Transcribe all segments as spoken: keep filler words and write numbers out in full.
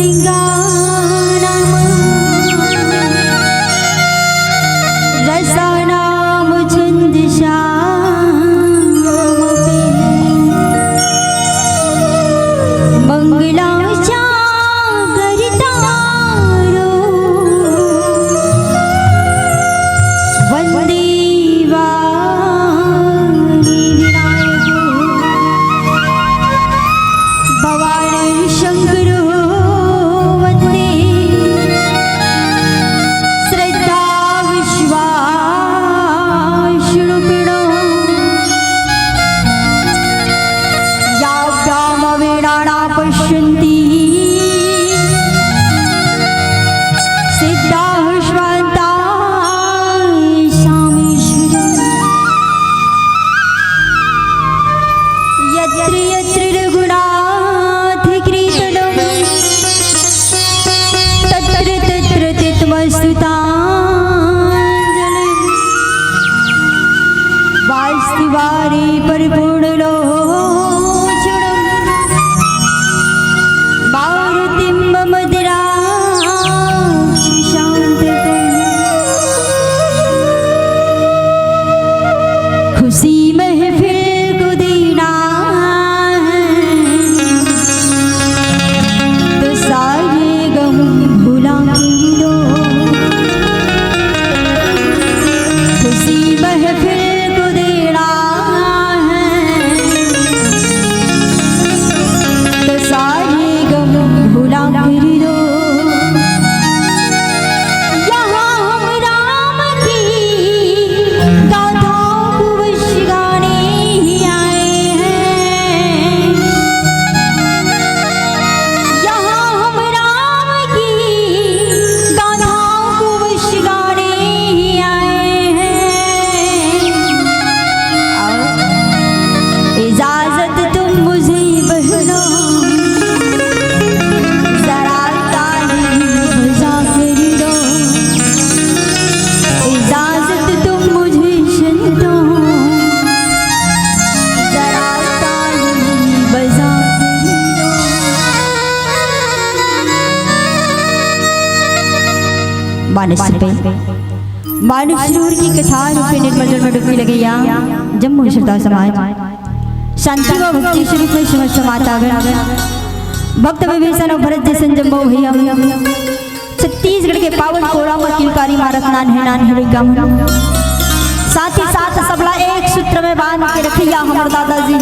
वर्णानामर्धशृङ्गाणां रसानां छन्दसामपि। मङ्गलाचारकर्तारो वन्दे वाणीविनायको। भवानी शङ्करो वन्दे श्रद्धाविश्वासरूपिणो। याभ्यामवेणाना पश्यन्ति सिद्धाः शान्ताः सामीश्वरम्। यत्र यत्र रघुनाथकीर्तनं तत्र तत्र कृतमस्तु ताञ्जलिम्। वास्तुवारे परिपूर्णलोचनं मारुतिं मम द्राक्षशान्तकम्। खुशी महफिल को देना है मानस पे मानुष रूप की कथा रूपे निर्मल जल में डुबकी लगइया जम्मो श्रोता समाज, शांति व भक्ति स्वरूप में समस्त मातागण, भक्त विभीषण और भरत जैसन जम्मो भैया, छत्तीसगढ़ के पावन कोरा म किलकारी मारत नान्हे नान्हे लइका मन, साथ ही साथ सबला एक सूत्र में बांध के रखइया हमर दादाजी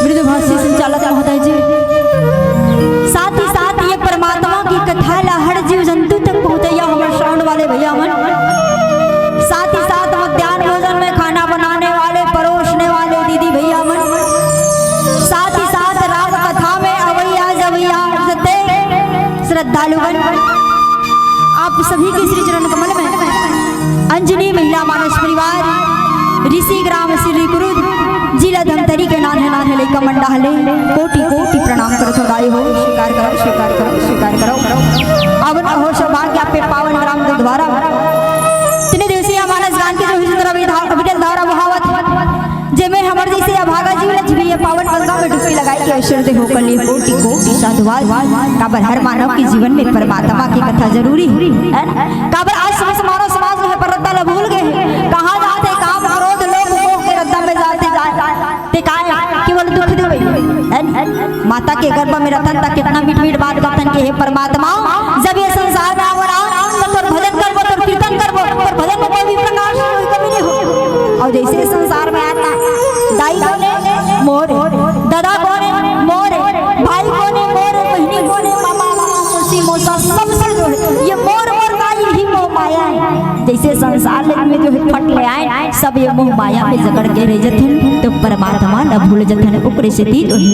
मृदुभाषी संचालक महोदय जी, साथ ही साथ ये परमात्मा की कथा ला हर जीव जंतु तक पहुँचइया हमर श्रवण वाले भैया मन, साथ ही साथ मध्यान्ह भोजन में खाना बनाने वाले, परोसने वाले दीदी भैया मन, साथ ही साथ राम कथा में अवैया जवैया जते श्रद्धालुगण, आप सभी के श्री चरण कमल में अंजनी महिला मानस परिवार, ऋषि ग्राम श्री कुरुद, जिला धमतरी के नान्हे नान्हे लइका मन डहले कोटि कोटि प्रणाम करत हो। दाई हो, स्वीकार करो, स्वीकार करो, स्वीकार करो। अवन अहो सौभाग्य आपे पावन ग्राम दुधवारा, तीन दिवसीय मानस गान के जो ही सुंदर अविधा-, अविरल धारा बहावत, जेमे हमर जैसे अभागा जीव ल भी ये पावन गंगा में डुबकी लगाए के अवसर दे हो, कली कोटि कोटि साधुवाद। काबर हर मानव के जीवन में परमात्मा की कथा जरूरी है, है ना? काबर आज समस्त मानव समाज में परदा ल भूल गए हैं। कहाँ जाते काम, क्रोध, लोभ, मोह के रद्दा में जाते जाए, ते काय केवल दुख देवे, है ना? माता के गर्भ में रतन तक कितना मीठ मीठ बात करतन के, हे परमात्मा, जब ये संसार में आवड़ा, तो तोर भजन करबो, तोर कीर्तन करबो, तोर भजन में कोई भी प्रकार से कोई कमी नहीं हो। और जैसे संसार में आता, दाई कोने मोरे, दादा कोने मोरे, भाई कोने मोरे, बहिनी कोने, मामा, मामा, मौसी, मौसा, सबसे जो है, ये मोर, मोर दाई ही मोह माया है। जैसे संसार में जो है फट ले आए, सब ये मोह माया में जकड़ के रह जथन, तो परमात्मा न भूल जथन, ओकरे सेती जो है।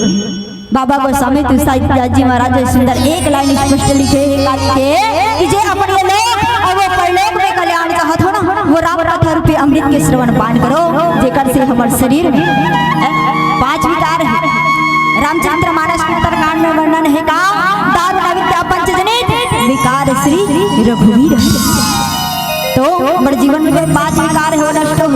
बाबा गोस्वामी तुलसीदास जी महाराज जो सुंदर एक लाइन स्पष्ट लिखे हे काल के कि जे अपन ये लोक और वो परलोक में कल्याण चाहत हो ना, वो राम कथा रूपी अमृत के श्रवण पान करो, जेकर से हमर शरीर में, ए, पांच विकार है। रामचरित मानस के उत्तरकांड में वर्णन है का, दारुण अविद्या पंच जनित विकार श्री रघुवीर हरि। तो हमर जीवन में पांच विकार है, वो नष्ट हो।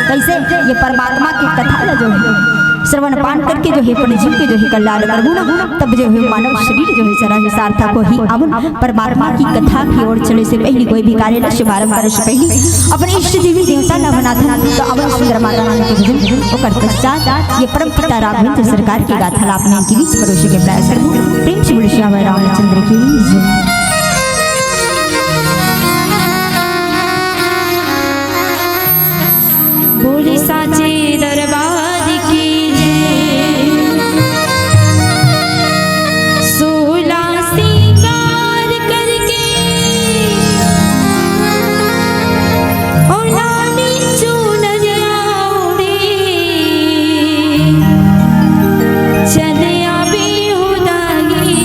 कैसे? ये परमात्मा की कथा ला जो है, श्रवण पान करके जो है, अपने जीव के जो है कल्याण करबो ना, तब जो है मानव शरीर जो है सरा-, सार्थक होही। अब परमात्मा की कथा की ओर चले से पहले, कोई भी कार्य ला शुभारंभ करे से पहले अपने इष्ट देवी देवता ला मनाथन, तो अब सुंदर माता रानी के भजन, ओकर पश्चात ये परम पिता राघवेंद्र सरकार की गाथा ला अपने के बीच परोसे के प्रयास करबो। प्रेम से बोलिए श्याम रामचंद्र की जय। बोली साचे दरबार की जय। सोला सिंगार करके ओ लाली चुनरिया ओढ़े, चले आवे हो दाई।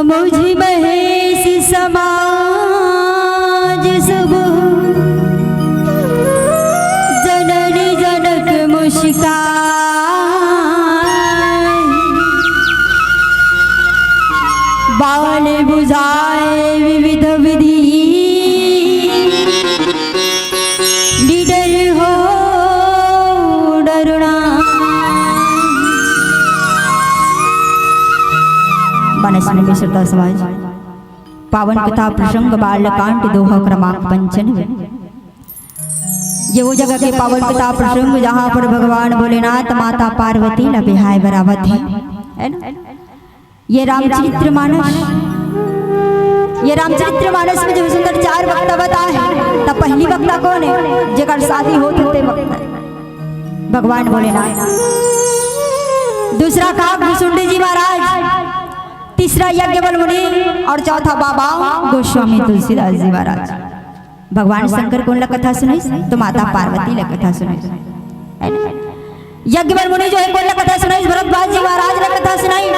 मुझ महेश समाज सब, जननी जनक मुस्कान, बाल बुझाए विविध विधि, निडर हो डरुणा। मानस में श्रद्धा समाज, पावन कथा प्रसंग बालकांड दोहा क्रमांक पंचानवे। ये वो जगह के पावन कथा प्रसंग जहाँ पर भगवान भोलेनाथ माता पार्वती ला बिहाय बर आवत हे, है ना? ये रामचरित्र मानस, ये रामचरित्र मानस में जो सुंदर चार वक्ता बताए हैं, त पहली वक्ता कौन है? जेकर शादी होत होते वक्ता भगवान भोलेनाथ, दूसरा का भुसुंडी जी महाराज, तीसरा यज्ञवल मुनि और चौथा बाबा गोस्वामी तुलसीदास जी महाराज। भगवान शंकर कोन ला कथा सुनाइस? तो माता पार्वती ला कथा सुनाइस। यज्ञवल मुनि जो है कोन ला कथा सुनाइस? भरद्वाज जी महाराज ला कथा सुनाइस।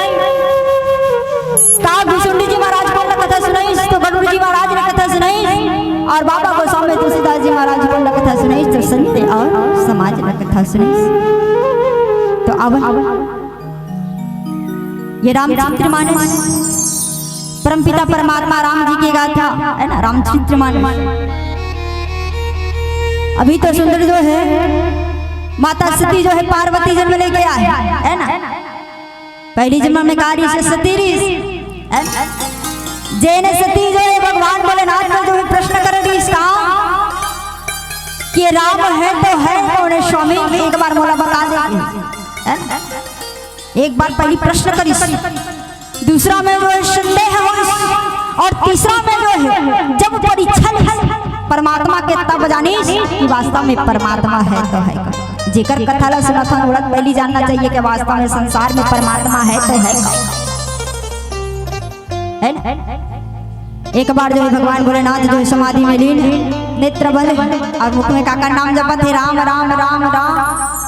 का भुसुंडी जी महाराज कोन ला कथा सुनाइस? तो गरुड़ जी महाराज ला कथा सुनाइस। और बाबा गोस्वामी तुलसीदास जी महाराज कोन ला कथा सुनाइस? तो संत और समाज ला कथा सुनाइस। तो अब ये रामचरित्र मानस, परमपिता परमात्मा राम जी की गाथा है ना, रामचरित्र मानस। अभी तो सुंदर जो है, माता सती जो है पार्वती जन्म लेके आए, है ना? पहली जन्म में का रही से सती रही, है ना? जेने सती जो है भगवान भोलेनाथ को जो है प्रश्न कर रही इसका कि राम है तो है कौन है स्वामी, एक बार मोला बता दे, है ना? एक बार पहली प्रश्न करिस, दूसरा में जो है संदेह होइस, और तीसरा में जो है जब परीक्षा लिस परमात्मा के, तब जानिस कि वास्तव में परमात्मा है तो है। जेकर कथा ला सुनत हन, ओला पहली जानना चाहिए कि वास्तव में संसार में परमात्मा है तो है, है ना? एक बार जो है भगवान भोलेनाथ जो है समाधि में लीन है, नेत्र बंद, और मुख में काकर नाम जपत है, राम राम राम राम।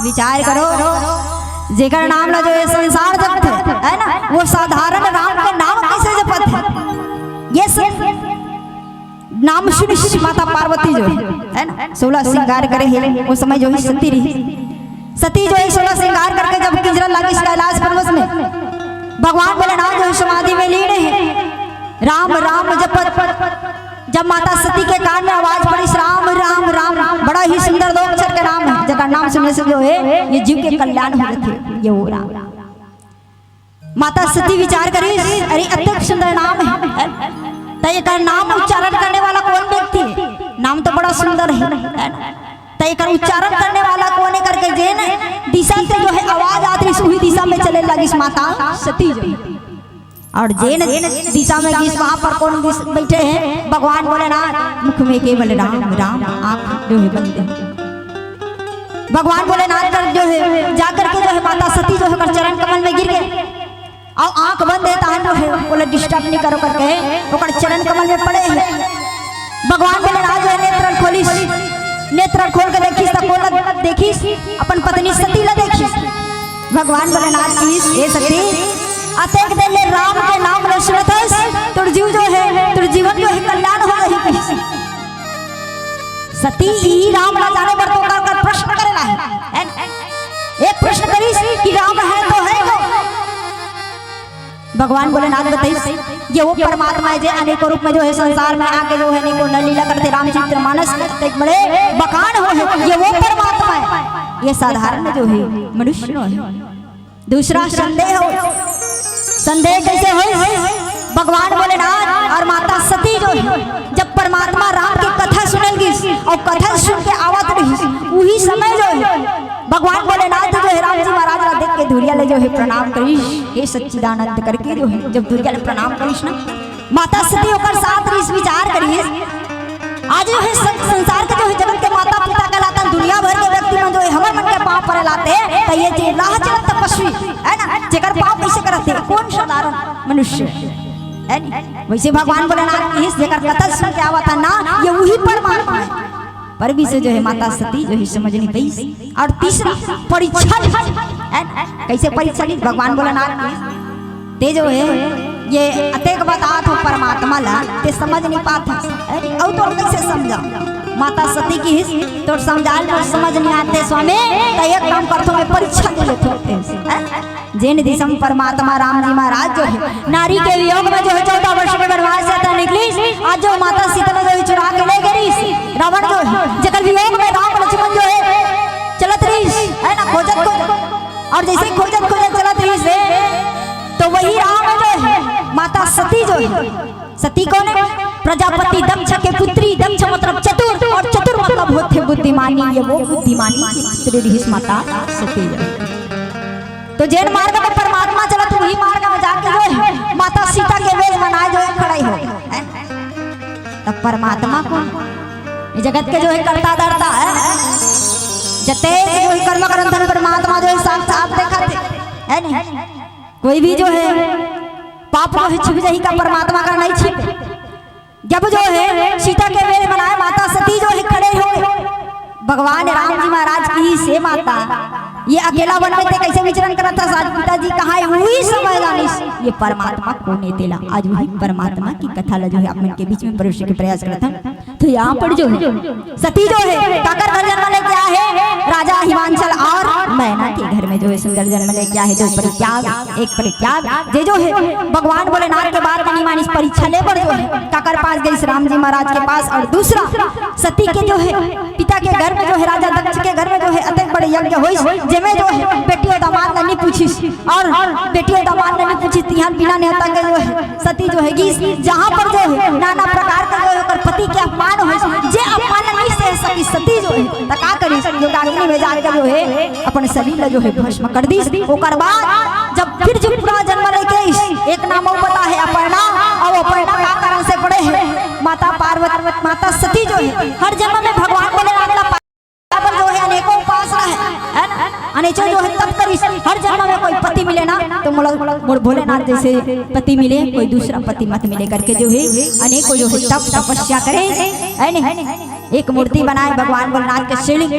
विचार करो, जेकर नाम ला जो है संसार जपत है, है ना, वो साधारण राम के नाम कैसे जपत है? ये सब नाम सुनिस माता पार्वती जो है, है ना, सोलह श्रृंगार करे है, वो समय जो है सती रही। सती जो है सोलह श्रृंगार करके जब किंजरन लागिस कैलाश पर्वत में, भगवान भोलेनाथ जो है समाधि में लीन है, राम राम जपत। जब माता सती के कान में आवाज पड़िस, राम राम राम राम, बड़ा ही सुंदर दो अक्षर के नाम है, जेकर नाम सुनने से जो है ये जीव के कल्याण हो जाते, ये वो राम। माता सती विचार करिस, अरे अत्यंत सुंदर नाम है, त एकर नाम उच्चारण करने वाला कौन व्यक्ति है? नाम तो बड़ा सुंदर है, है ना? त एकर उच्चारण करने वाला कौन है करके जेन दिशा से जो है आवाज आत रहिस, उही दिशा में चले लागिस माता सती जो है। और जेन दिशा में गिस, वहां पर कौन दिस-, बैठे हैं? भगवान भोलेनाथ। मुख में केवल राम राम, आंख जो है बंद है। भगवान भोलेनाथ कर जो है जाकर के जो है माता सती जो है ओकर चरण कमल में गिर गए, और आंख बंद है, तहन जो है ओला डिस्टर्ब नहीं करो करके ओकर चरण कमल में पड़े हैं। भगवान भोलेनाथ जो है नेत्र खोलिस, नेत्र खोल के देखिस त कोन ला देखिस? अपन पत्नी सती ला देखिस। भगवान भोलेनाथ कहिस, "हे सती, अतेक देर ले राम के नाम ला सुनत हस, तोर जीव जो है, तोर जीवन जो है कल्याण हो रही," कहिस। सती ई राम ला जाने बर तो कर, कर प्रश्न करे ला है। एक प्रश्न करिस कि राम है तो है कौन? भगवान भोलेनाथ बताइस, ये वो परमात्मा है जे अनेकों रूप में जो है संसार में आके जो है अनेकों नल लीला करते, रामचरित्र मानस के अतेक बड़े बखान हो है, ये वो परमात्मा है, ये साधारण जो है मनुष्य नो है। दूसरा संदेह हो, संदेह कैसे हो? भगवान भोलेनाथ और माता सती जो है जब परमात्मा राम की कथा सुनल गिस और कथा सुन के आवत रहिस, उही समय जो है भगवान भोलेनाथ जो है राम जी महाराज ला देख के धुरिया ले जो है प्रणाम करिस, "हे सच्चिदानंद," करके जो है जब धुरिया ले प्रणाम करिस ना, माता सती ओकर साथ रहिस, विचार करिस, आज जो है सं-, संसार के जो है जगत के माता पिता कहलाता, दुनिया भर के व्यक्ति मन जो है हमर मन के पांव परे लाते, त ये जे राह चलत तपस्वी है ना, जेकर पांव कैसे करत है, कौन साधारण मनुष्य है नी? वैसे भगवान भोलेनाथ कहिस, जेकर कथा सुन के आवत है ना, ये वही परमात्मा है। पर भी से जो है माता सती जो है समझ नहीं पाई। और तीसरा परीक्षा ली, है ना? कैसे परीक्षा ली? भगवान भोलेनाथ कहिस, ते जो हे, ये अतेक बतात हो परमात्मा ला, ते समझ नहीं पात हस। अउ तो कइसे समझा? माता सती किहिस, "तोर समझाय ल समझ नहीं आत हे स्वामी, त एक काम करथों, मैं परीक्षा दे लेथों।" हैं? जेन दिसम परमात्मा राम जी महाराज जो हे, नारी के वियोग में जो हे चौदह वर्ष के वनवास यात्रा निकलिस, आज जो माता सीता ला जो हे चुरा के ले गे रिहिस रावण जो हे, जेकर वियोग में राम लक्ष्मण जो हे चलत रिहिस, है ना, खोजत खोजत, अउ जइसे खोजत खोजत चलत रिहिस हे, त वही राम जो हे, माता सती जो हे, सती कोन हे? प्रजापति दक्ष के पुत्री, दक्ष मतलब चतुर, अउ चतुर मतलब होथे बुद्धिमानी। ये वो बुद्धिमानी की पुत्री रिहिस माता सती हे। त जेन मार्ग में परमात्मा चलत, वही मार्ग में जाके जो हे, माता सीता के वेश बनाय जो हे, खड़े हो। त परमात्मा कोन? ये जगत के जो हे कर्ता धर्ता हे, जते जो हे कर्म करन धन परमात्मा जो हे साक्षात देखत हे, है नहीं? कोई भी जो हे पाप जो हे छिप जाही का, परमात्मा का नहीं छिप। जब जो हे सीता के वेश बनाय, माता सती जो हे खड़े हो, भगवान राम जी महाराज किहिस, "हे माता, ये अकेला वन में ते कइसे विचरण करत हस? आज पिताजी कहाँ हे?" उही समय जानिस ये परमात्मा कोन हे तेला। आज उही परमात्मा की कथा ला जो हे आप मन के बीच में परोसे के प्रयास करत हन। त यहाँ पर जो हे सती जो हे काकर घर जन्म लेके आय हे? राजा हिमांचल अउ मैना के घर में जो हे सुंदर जन्म लेके आय हे। दो परित्याग, एक परित्याग, जे जो हे भगवान भोलेनाथ के बात नहीं मानिस, परीक्षा ले बर जो हे काकर पास गिस? राम जी महाराज के पास। अउ दूसरा सती के जो हे पिता के घर में जो हे, राजा दक्ष के घर में जो हे अतेक बड़े यज्ञ होइस, जेमे जो हे बेटी अउ दामाद ला नहीं पूछिस, अउ बेटी अउ दामाद ला नहीं पूछिस, तिहां बिना नेवता के जो हे सती जो हे गिस, जहाँ पर जो हे नाना प्रकार के जो हे ओकर पति के अपमान होइस, जे अपमान ला नहीं सह सकिस सती जो हे, त का करिस? योगाग्नि में जाके जो हे अपन शरीर ला जो हे भस्म कर दिस। ओकर बाद जब फिर जो पूरा जन्म लेके आइस, एक नाम अउ पता हे अपर्णा, अउ अपर्णा का कारण से पड़े हे? माता पार्वती, माता सती जो हे हर जन्म में भगवान भोलेनाथ ला पाए बर जो हे अनेकों उपास रहे, है ना? अनेकों जो हे तप करिस, हर जन्म में कोई पति मिले ना त मोला, मोर भोलेनाथ जइसे पति मिले, कोई दूसरा पति मत मिले करके जो हे अनेकों जो हे तप तपस्या करे, है नहीं? एक मूर्ति बनाय भगवान भोलेनाथ के शिवलिंग,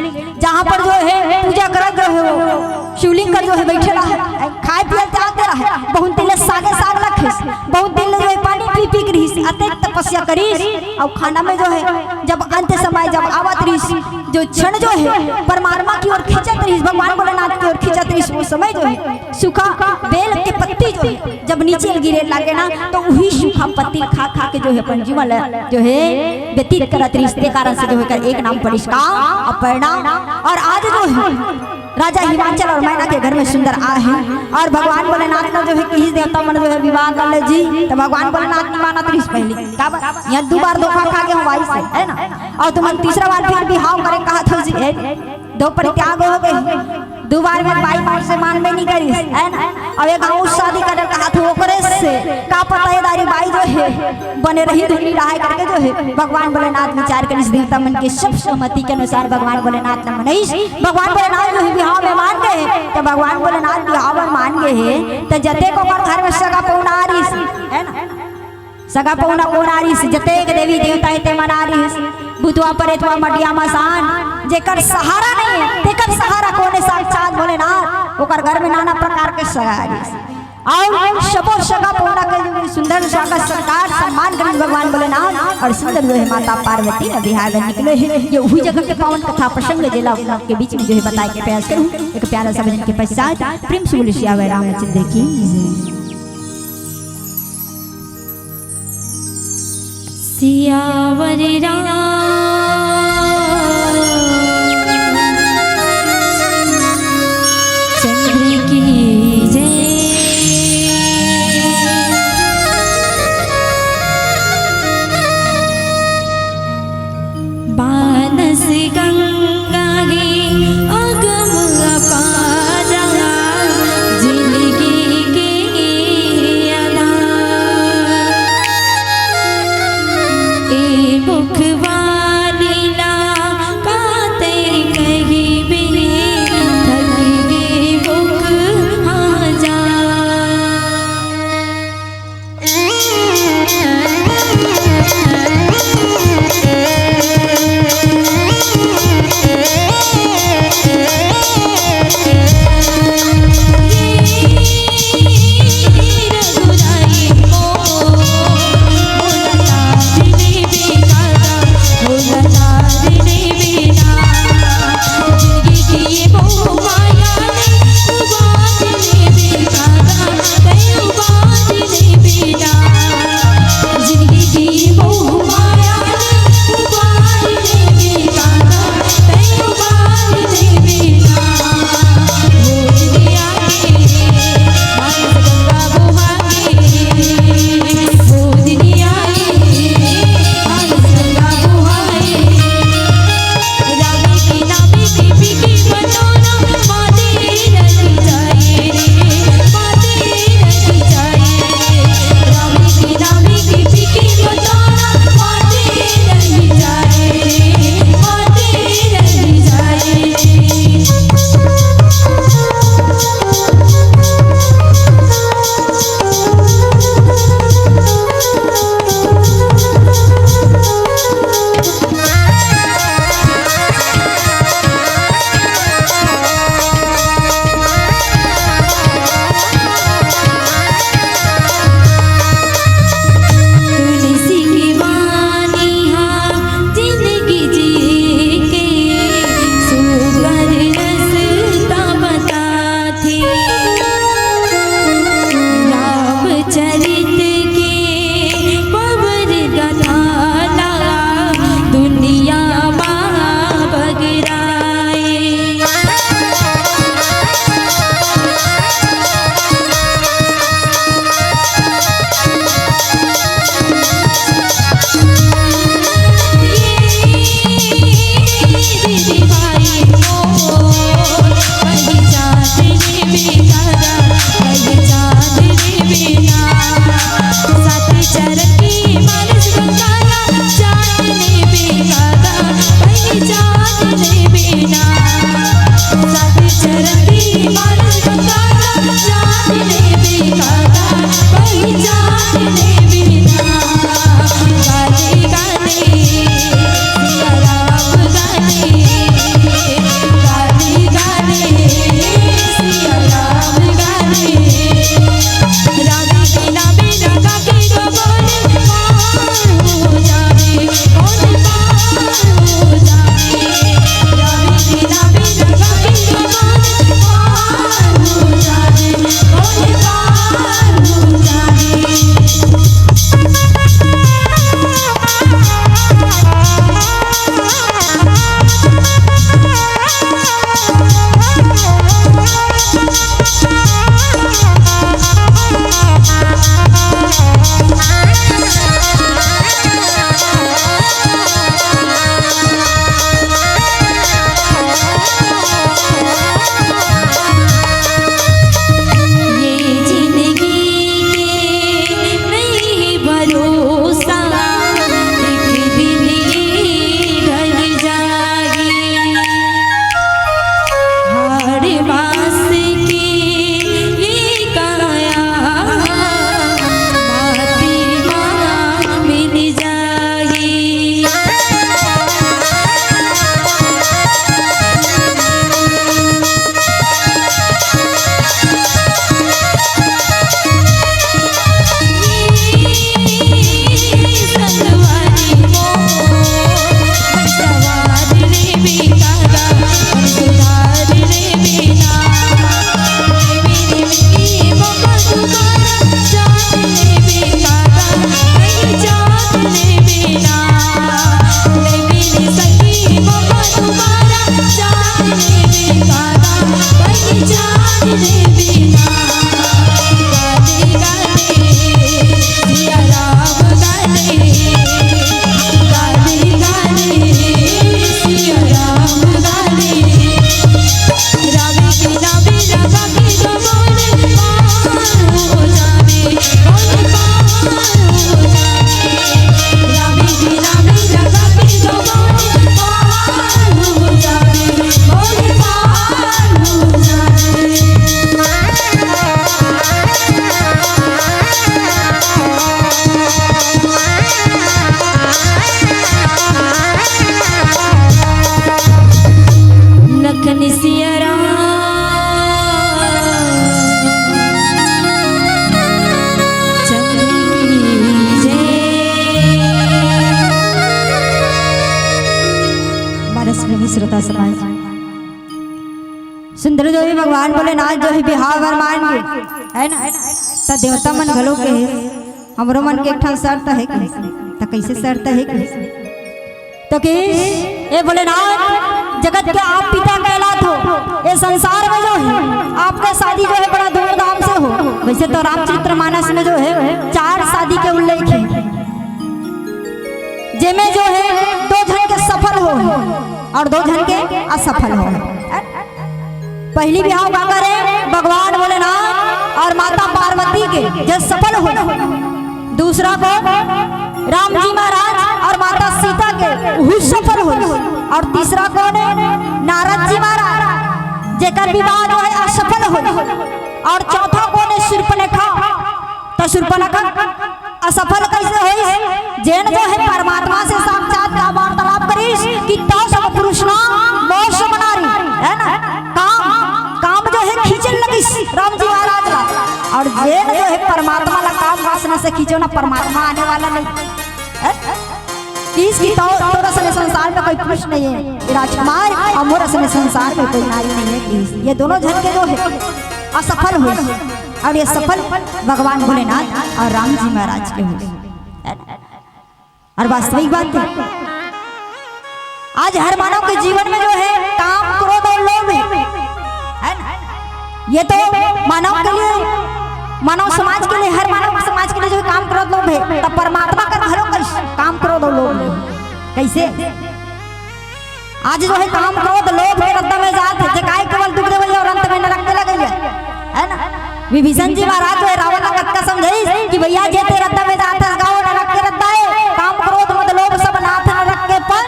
जहाँ पर जो हे पूजा करत जो हे शिवलिंग कर जो हे बइठे रहे, खाय पिये त्याग दे रहे, बहुत दिन ले सागे साग रखिस, बहुत दिन ले जो हे पानी पी पी के रिहिस, अतेक तपस्या करिस, अउ खाना में जो हे जब अंत समय जब आवत रिहिस, जो क्षण जो हे परमात्मा की ओर खींचत रिहिस, भगवान भोलेनाथ की ओर खींचत रिहिस, वो समय जो हे सूखा बेल के पत्ती जो हे जब नीचे गिरे लागे ना, त उही सूखा पत्ती खा खा के जो हे अपन जीवन ल जो हे व्यतीत करत रिहिस। ते कारण से जो हे एकर एक नाम पड़िस का? अपर्णा। अउ आज जो हे राजा हिमांचल अउ मैना के घर में सुंदर आय हे, अउ भगवान भोलेनाथ ला जो हे किहिस देवता मन जो हे विवाह कर ले जी, त भगवान भोलेनाथ नहीं मानत रिहिस पहली। का बा? यहाँ दू बार धोखा खा के हम आई से, है ना? अउ तुमन तीसरा बार फिर बिहाव करे कहत हो जी, है? दो परित्याग हो गे, दू बार में बाई बार से मानबे नहीं करिस, है ना? अउ एक अउ शादी करे कहत हो ओकरे से, का पता ये दारी बाई जो हे बने रही धुनी रहाय करके जो हे भगवान भोलेनाथ विचार करिस, देवता मन के सब सहमति के अनुसार भगवान भोलेनाथ ला मनइस। भगवान भोलेनाथ जो हे बिहाव में मान गे हे, त भगवान भोलेनाथ बिहाव में मान गे हे, त जतेक ओकर घर में सगा पहुना आ रिहिस, है ना? सगा पहुना कोन आ रिहिस? जतेक देवी देवता हे ते मन आ रिहिस। भूतवा परेतवा मटिया मसान, जेकर सहारा नहीं हे, तेकर सहारा कोन हे? साक्षात भोलेनाथ। ओकर घर में नाना प्रकार के सगा आ रिहिस। अउ सबो सगा पहुना के सुंदर स्वागत सत्कार सम्मान करिस भगवान भोलेनाथ अउ सुंदर जो हे माता पार्वती ला बिहाव बर निकले हे। ये उही जगह के पावन कथा प्रसंग जेला आप लोग के बीच में जो हे बताय के प्रयास करूँ। एक प्यारा सा भजन के पश्चात प्रेम से बोलिए सियावर रामचंद्र की जय। सियावर राम चंद्र की जय। मानस गंगा गे उगम अपारा, जिनगी के आधार। ए मुखवार सुंदर जो हे भगवान भोलेनाथ जो हे बिहाव बर मान गे, है ना? त देवता मन घलो के हे, हमरो मन के एक ठन शर्त हे कि, त कइसे शर्त हे कि? त कि, "ए भोलेनाथ, जगत के आप पिता कहलात हो, ए संसार में जो हे, आपके शादी जो हे बड़ा धूमधाम से हो।" वइसे तो रामचरित मानस में जो हे, चार शादी के उल्लेख हे, जेमे जो हे, दो झन के सफल हो अउ दो झन के असफल हो। पहिली बिहाव काकर हे? भगवान भोलेनाथ अउ माता पार्वती के, जे सफल हो। दूसरा कोन? राम जी महाराज अउ माता सीता के, उहू सफल हो। अउ तीसरा कोन हे? नारद जी महाराज, जेकर विवाह जो हे असफल हो। अउ चौथा कोन हे? शूर्पणखा। त शूर्पणखा असफल कइसे होइस? जेन जो हे परमात्मा से साक्षात का वार्तालाप करिस कि तौ सब पुरुष ना मोक्ष मनारी, है ना? काम, काम जो हे खींचन लगिस राम जी महाराज ला। अउ जेन जो हे परमात्मा ला काम वासना से खींचो ना, परमात्मा आने वाला नहीं, है? किस की तौ, तोर असने संसार में कोई पुरुष नहीं हे, ए राजकुमार, अउ मोर असने संसार में कोई नारी नहीं हे। किस ये दोनों झन के जो हे असफल होइस। अउ ये सफल भगवान भोलेनाथ अउ राम जी महाराज के होइस। अउ वास्तविक बात हे, आज हर मानव के जीवन में जो हे काम, क्रोध अउ लोभ हे, है ना? ये तो मानव के लिए, मानव समाज के लिए, हर मानव समाज के लिए जो हे काम, क्रोध, लोभ हे, त परमात्मा कर घलो कइस काम, क्रोध अउ लोभ हे। कइसे? आज जो हे काम, क्रोध, लोभ के रद्दा में जात हे, जे काय केवल दुख देवइया अउ अंत में नरक के लगइया, है ना? विभीषण जी महाराज जो हे रावण ला कतका समझाइस कि भइया, जे ते रद्दा में जात हस गा, ओ नरक के रद्दा हे, काम, क्रोध, मद, लोभ सब नाथ नरक के फल।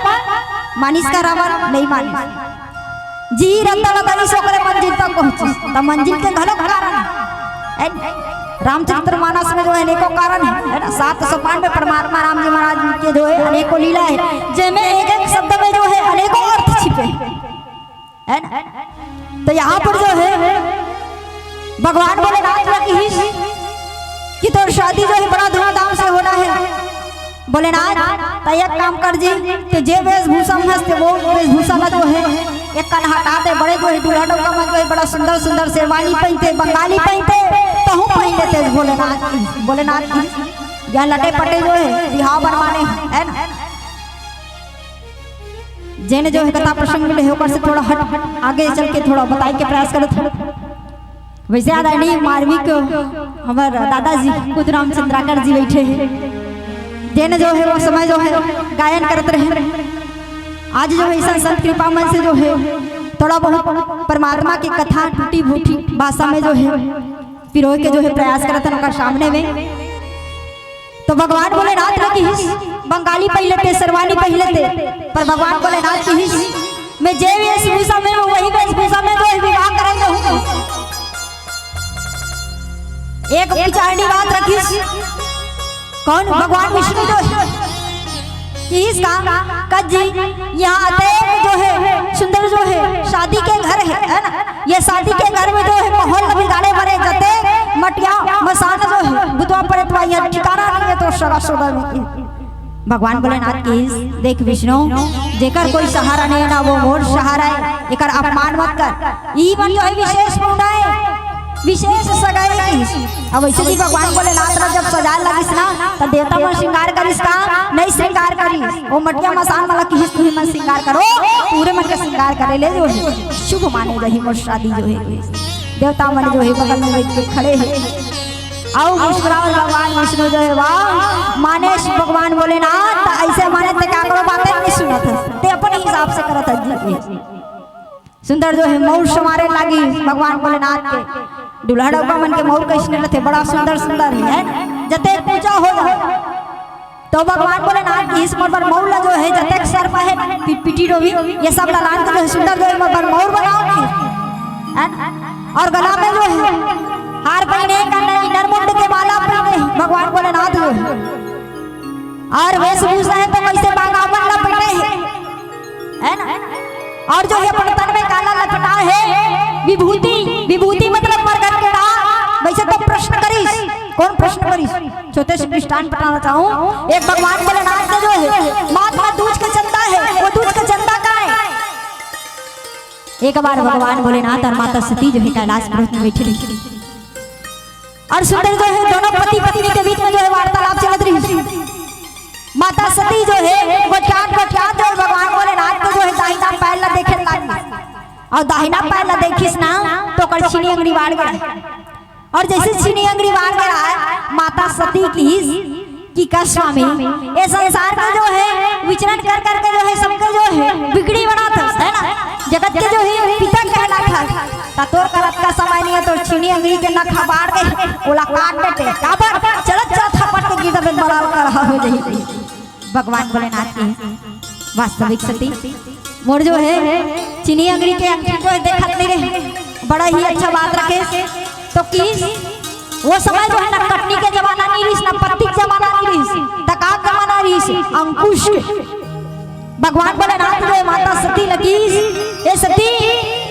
मानिस का रावण? नहीं मानिस। जी रद्दा ला दनिस, ओकरे मंजिल तक पहुंचिस। त मंजिल के घलो कारण हे, है ना? रामचरित मानस में जो हे अनेकों कारण हे, है ना? सात सोपान में परमात्मा राम जी महाराज के जो हे अनेकों लीला हे, जेमे एक एक शब्द में जो हे अनेकों अर्थ छिपे हे, है ना? त यहाँ पर जो हे भगवान भोलेनाथ ला किहिस कि तोर शादी जो हे बड़ा धूमधाम से होना हे। भोलेनाथ, त एक काम कर जी, ते जे वेशभूषा में हस, ते ओ वेशभूषा ला जो हे, एक कन हटा दे। बड़े जो हे दूल्हा डौका मन जो हे, बड़ा सुंदर सुंदर शेरवानी पहिनथे, बंगाली पहिनथे, तहूँ पहिन लेते भोलेनाथ। भोलेनाथ की या लटे पटे जो हे, बिहाव बर माने हे, है ना? जेन जो हे कथा प्रसंग मिले हे, ओकर से थोड़ा हट, आगे चल के थोड़ा बताए के प्रयास करत हूँ। वइसे आदरणीय मारवी के हमर दादाजी खुद राम चंद्राकर जी बइठे हे, जेन जो हे ओ समय जो हे गायन करत रहे। आज जो हे अइसन संत कृपा मन से जो हे थोड़ा बहुत परमात्मा के कथा टूटी फूटी भाषा में जो हे पिरोय के जो हे प्रयास करत हन ओकर सामने में। त भगवान भोलेनाथ ला किहिस, बंगाली पहिन लेते, शेरवानी पहिन लेते, पर भगवान भोलेनाथ किहिस, मैं जे वेशभूषा में हूँ, वही वेशभूषा में जो हे विवाह करन जाहूँ। एक विचारणी बात रखिस, कोन? भगवान विष्णु जो हे किहिस का, कस जी, यहाँ अतेक जो हे सुंदर जो हे शादी के घर हे, है ना? ये शादी के घर में जो हे माहौल बिगाड़े बरे जतेक मटिया मसान जो हे, भूतवा प्रेतवा, ये ठिकाना नहीं हे तोर सगा सौदा में। भगवान भोलेनाथ किहिस, देख विष्णु, जेकर कोई सहारा नहीं हे ना, वो मोर सहारा हे, एकर अपमान मत कर। ई मन जो हे विशेष पहुना हे, विशेष सगाई किहिस। अब वइसे भी भगवान भोलेनाथ ला जब सजाए लगिस ना, त देवता मन श्रृंगार करिस का? नहीं श्रृंगार करिस। ओ मटिया मसान मन ला किहिस, तुही मन श्रृंगार करो, पूरे मन के श्रृंगार करे ले जो हे शुभ माने जाही मोर शादी जो हे। देवता मन जो हे बगल में बइठ के खड़े हे, अउ मुस्कुरावत भगवान विष्णु जो हे, वाह, मानेस भगवान भोलेनाथ, त अइसे माने ते काकरो बाते नहीं सुनत हस, ते अपन हिसाब से करत हस जी। सुंदर जो हे मउर संवारे लागिस भगवान भोलेनाथ के। दूल्हा डौका मन के मउर कइसने रथे, बड़ा सुंदर सुंदर हे, है ना? जतेक ऊंचा हो जाए। त भगवान भोलेनाथ किहिस मोर बर मउर ला जो हे जतेक सर में हे, पिटपिटी डोरी, ये सब ला लान के जो हे सुंदर जो हे मोर बर मउर बनाओ जी, है ना? अउ गला में जो हे हार पहिने, कन में इनर मुंड के माला पहिने, भगवान भोलेनाथ जो हे। अउ वेशभूषा हे त कइसे बाघावन ला पहिने हे, है ना? अउ जो हे अपन तन में काला लपेटा हे विभूति, विभूति मतलब मरकत के डार। वइसे तो प्रश्न करिस, कोन प्रश्न करिस? छोटे से दृष्टांत बताना चाहूँ। एक भगवान भोलेनाथ के जो हे माथ में दूज के चंदा हे, वो दूज के चंदा का हे? एक बार भगवान भोलेनाथ और माता सती जो है कैलाश पर्वत में बैठे रही और सुंदर जो है दोनों पति पत्नी के बीच में जो है वार्तालाप चलत रही। माता सती जो है गोठियात गोठियात जो है भगवान भोलेनाथ के जो है दाहिना पैर ला देखे लागी और दाहिना पैर ला देखिस ना तो ओकर छीनी अंगड़ी बाढ़ गया। और जैसे छीनी अंगड़ी बाढ़ गया है, माता सती की कि का स्वामी, ये संसार में जो है विचरण कर करके जो है सबके जो है बिगड़ी बनात हस, है ना? जगत के जो है पिता कहलात हस। ता तोर करत का समय नहीं है, तो छीनी अंगड़ी के नखा बाढ़ के ओला काट देते। काबर चलत चलत हपट के गिरत में बड़ा कर हो जाई। भगवान भोलेनाथ के वास्तविक सती मोर जो है छीनी अंगड़ी के अंगठी को देखत नहीं रहे, बड़ा ही अच्छा बात रखे। तो किस वो समय जो है ना कटनी के जमाना नहीं रहिस, ना पत्ती के जमाना नहीं रहिस, त का जमाना रहिस? अंकुश के। भगवान भोलेनाथ जो है माता सती लगिस, "ए सती,